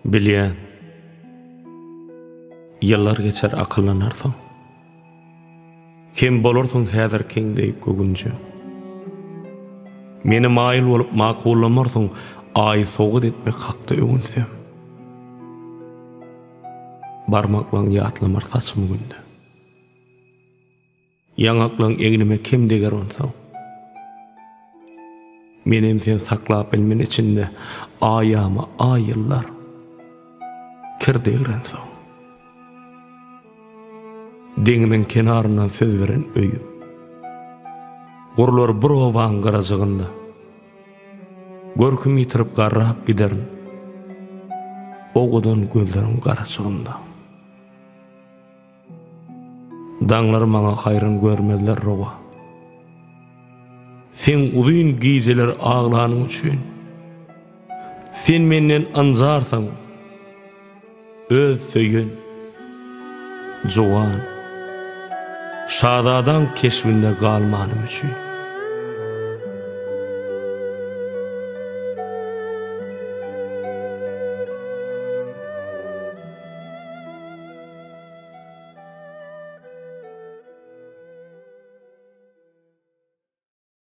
Bilýän, ýyllar geçer akyllanarsyň. Kem bolarsyň häzirkiň deý göwünjeň. Meni maýyl bolup makullamarsyň Aýy sowgat etmek hakda öwünsem. Barmaklaň ýatlamar saçymy günde. Ýaňaklaň egnime kem deger onsoň. Menem seni saklap bilmen içinde Aýama aý ýyllar kir degrensoň. Deňziň kenaryndan söz beren öýüm. Gurlar bir obaň gyrajygynda. Görküm ýitirip garrap giderin. Owadan gözleriň garaçygynda. Daňlar maňa haýran görmezler rowa. Seň uzyn gijeler aglanyň üçin. Sen menden ynjarsyň. Öz söýen, juwan, şazadaň keşbinde galmanym üçin.